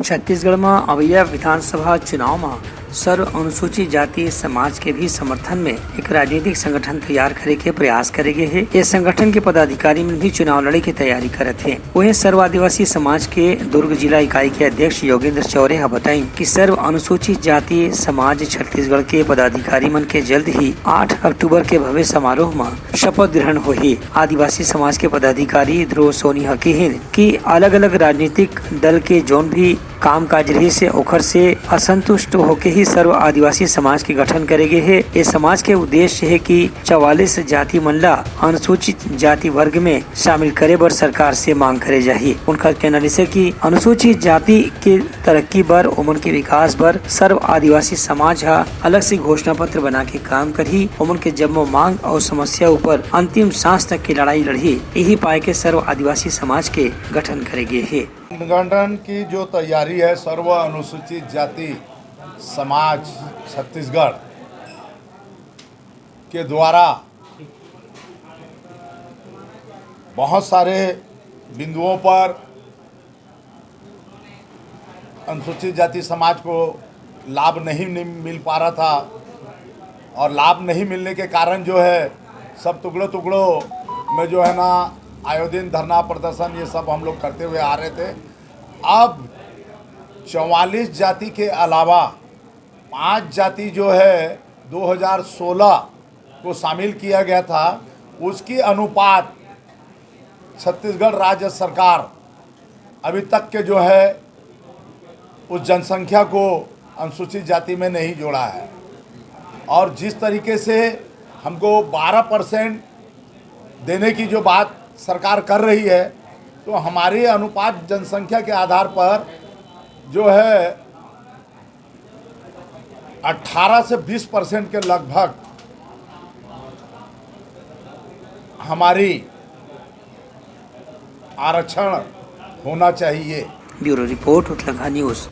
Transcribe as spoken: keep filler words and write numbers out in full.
छत्तीसगढ़ म अवइया विधानसभा चुनाव म सर्व अनुसूचित जाति समाज के भी समर्थन में एक राजनीतिक संगठन तैयार करे के प्रयास करे गे हे। ये संगठन के पदाधिकारी मन भी चुनाव लड़े के तैयारी करत हे। वहीं सर्व आदिवासी समाज के दुर्ग जिला इकाई के अध्यक्ष योगेंद्र चौरे ह बताइन कि सर्व अनुसूचित जाति समाज छत्तीसगढ़ के पदाधिकारी मन के जल्द ही आठ अक्टूबर के भव्य समारोह म शपथ ग्रहण होही। आदिवासी समाज के पदाधिकारी ध्रुव सोनी ह किहिन कि अलग-अलग राजनीतिक दल के जोन भी कामकाज रहिस हे, ओखर से असंतुष्ट होके ही सर्व आदिवासी समाज के गठन करे गे हे। ए समाज के उद्देश्य हे कि चवालीस जाति मन ला अनुसूचित जाति वर्ग में शामिल करे बर सरकार से मांग करे जाही। उनका कहना रहिस हे कि अनुसूचित जाति के तरक्की बर, ओमन के विकास बर सर्व आदिवासी समाज ह अलग से घोषणा पत्र बना के काम करही। ओमन के जम्मो मांग अउ समस्या ऊपर अंतिम सांस तक की लड़ाई लड़ही। यही पाए के सर्व आदिवासी समाज के गठन करे गे हे। संगठन की जो तैयारी है, सर्व अनुसूचित जाति समाज छत्तीसगढ़ के द्वारा बहुत सारे बिंदुओं पर अनुसूचित जाति समाज को लाभ नहीं, नहीं मिल पा रहा था, और लाभ नहीं मिलने के कारण जो है, सब टुकड़ों टुकड़ों में जो है ना, आयोजित धरना प्रदर्शन, ये सब हम लोग करते हुए आ रहे थे। अब चवालीस जाति के अलावा पांच जाति जो है, दो हज़ार सोलह को शामिल किया गया था, उसकी अनुपात छत्तीसगढ़ राज्य सरकार अभी तक के जो है, उस जनसंख्या को अनुसूचित जाति में नहीं जोड़ा है। और जिस तरीके से हमको बारह परसेंट देने की जो बात सरकार कर रही है, तो हमारे अनुपात जनसंख्या के आधार पर जो है, अठारह से बीस परसेंट के लगभग हमारी आरक्षण होना चाहिए। Bureau report, Utlangha news.